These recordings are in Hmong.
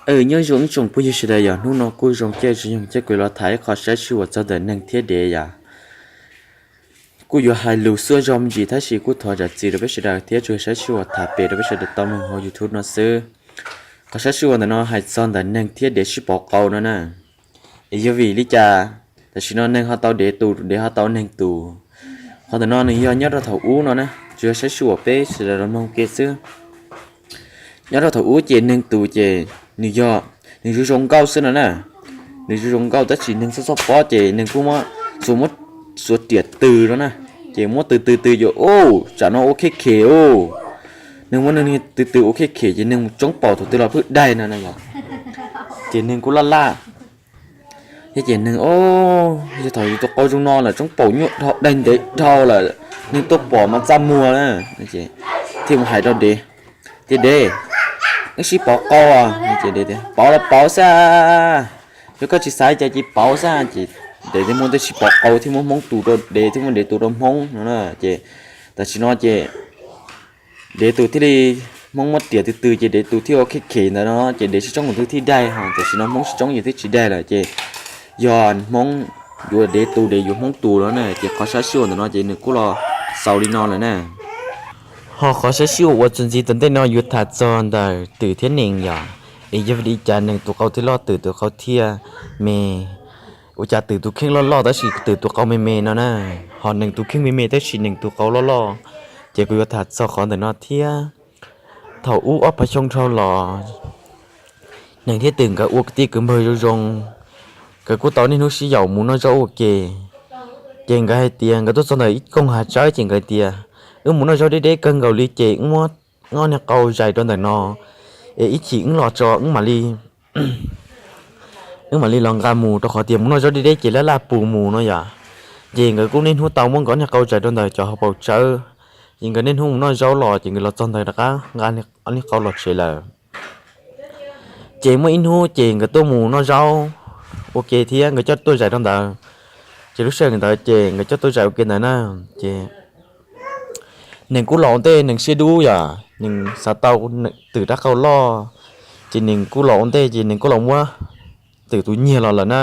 Aws, nyob zoo ib tsoom phooj ywg sawv daws, yog hnub no kuj zoo caij zoo nyoog thiab kuv los tham ib qho saib sij huam txog ntawm neeg thiab dev yom. Kuj yuav hais lus xuaj zog me ntsis tab sis kuj thov zam txim rau peb sawv daws thiab tsuas saib sij huam tham pem rau peb sawv daws tau mloog hauv YouTube no xwb. Qhov saib sij huam ntawm no hais txog ntawm neeg thiab dev sib pauv qau no na. Es yog vim li cas tam sim no neeg ho tau dev tus, dev ho tau neeg tus? Qhov ntawm no nws yog nyob rau thaum ub no na, tsuas yog saib sij huam peb sawv daws los mloog ke xwb. Nyob rau thaum ub ces neeg tus ces nws yog, nws zoo zoo nkauj xwb no na. Nws zoo zoo nkauj tab sis neeg txhob txhob pob ces neeg kuj muab, xuas muab, xuas riam tws no na. Ces muab tws tws tws yuav, u, tsam no ua khej khem u. Neeg muab neeg tws tws ua khej khem ces neeg mus tsoob pom thaum twg los pheej daig no na yom. Ces neeg kuj laj laj thiab ces neeg, o, yog thaum yus tus qau zoo no lawm tsoob pom nyuaj dhau, daig ntev dhau lawm, neeg tuaj pom mas txaj muag na. Thiaj mus hais rau dev tias, Dev, wb sib pauv qau. Pauv los pauv xwb, yog koj tsis xav cas ces pauv xwb. Ces dev thiaj muab tej sib pauv qau thiab muab hmoob tus rau dev thiab muab dev tus rau hmoob no na. Ces tam sim no ces dev tus thiaj li, hmoob muab riam tws tws ces dev tus thiaj ua khej khem ntawd no ces dev sib tsoob tus twg thiaj daig, ho tam sim no hmoob sib tsoob yus twb tsis daig lawm ces yog hmoob yuav dev tus, dev yuav hmoob tus no na. Ces qhov saib sij huam ntawm no ces nws kuj los xaus li no lawm na. Ho qhov saib sij huam uas txuas ntxiv tom ntej no yuav tham txog ntawm twm thiab nees yom. Es yog vim li cas nees tus qau thiaj loj twm tus qau thiaj me? Ua cas twm tus kheej loj loj tab sis twm tus qau me me no na? Ho nees tus kheej me me tab sis nees tus qau loj loj? Ces kuv yuav tham txog qhov ntawm no thiab. Thaum ub ob phav xyoo dhau los, nees thiab twm nkawd ua kwv tij kwv npawg zoo zoo, nkawd kuj tau niaj hnub sib yaum mus noj zaub ua ke. Ces nkawd hais tias nkawd tuaj txog ntawm ib koog hav tsawb ces nkawd tias, Wb mus noj zaub deb deb kawg nkaus li ces wb muab ob niag qau zais rau ntawm no es ib chim wb los tso wb mam li, wb mam li los nqa mus, rau qhov tias mus noj zaub deb deb ces laj laj pus mus no yom. Ces nkawd kuj niaj hnub tau muab nkawd ob niag qau zais rau ntawm cov hauv paus tsawb, ces nkawd niaj hnub mus noj zaub los ces nkawd los txog ntawd rov qab nqa ob niag qau los tsev lawm. Ces muaj ib hnub ces nkawd tuaj mus noj zaub ua ke thiab nkawd coj tuaj zais rau ntawd, ces lub sij hawm ntawd ces nkawd coj tuaj zais ua ke ntawd na, ces nees kuj los ua ntej, nees siab dub yom, nees xav tau twm rab qau loj, ces nees kuj los ua ntej ces nees kuj los muab twm tus nyiag los lawm na.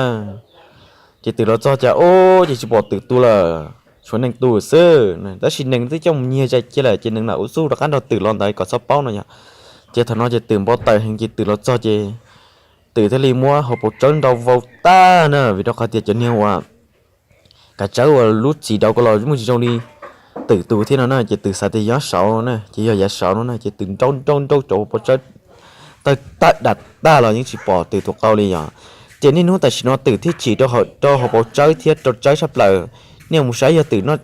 Ces twm los txog cas, o, ces tsis pom twm tus lawm, tshuav nees tus xwb. Tab sis nees twb coj mus nyiag zais cia lawm ces nees lam ua txuj rov qab nrog twm los ntawd kom txhob paub no yom. Ces thaum no ces twm npau taws heev ces twm los txog ces twm thiaj li muab hauv paus tsawb nrau vau tag na, vim rau qhov tias cov niag uas kav tsawb uas lub txim rau ko los muaj tsis zoo li twm tus thiab no na, ces twm xav tias yog saud no na, ces yog yav saud no na, ces twm nrau nrau nrau cov hauv paus tsawb tawg tag dam tag los yeej tsis pom twm tus qau li yom. Ces niaj hnub tam sim no twm thiaj chim rau hauv paus tsawb thiab rau tsawb tshaj plaws. Nej mus saib yog twm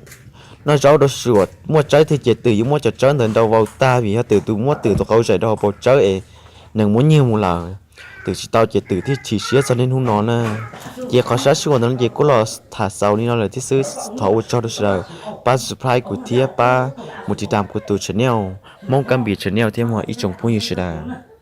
noj zaub rau suam muaj tsawb thiab ces twm yuav muab cov tsawb ntawd nrau vau tag vim yog twm tus muab twm tus qau zais rau hauv paus tsawb es nees muab nyiag mus lawm. Twm tsis tau ces twm thiaj chim siab txog niaj hnub no na. Ces qhov sab sij huam ntawd ces kuj los tham xaus li no lawm thiab xwb, thov ua tsaug rau sawv daws pab subscribe kuv thiab pab mus tiv tam kuv tus channel, Hmoob Kab Npis channel thiab mog ib tsoom phooj ywg sawv daws.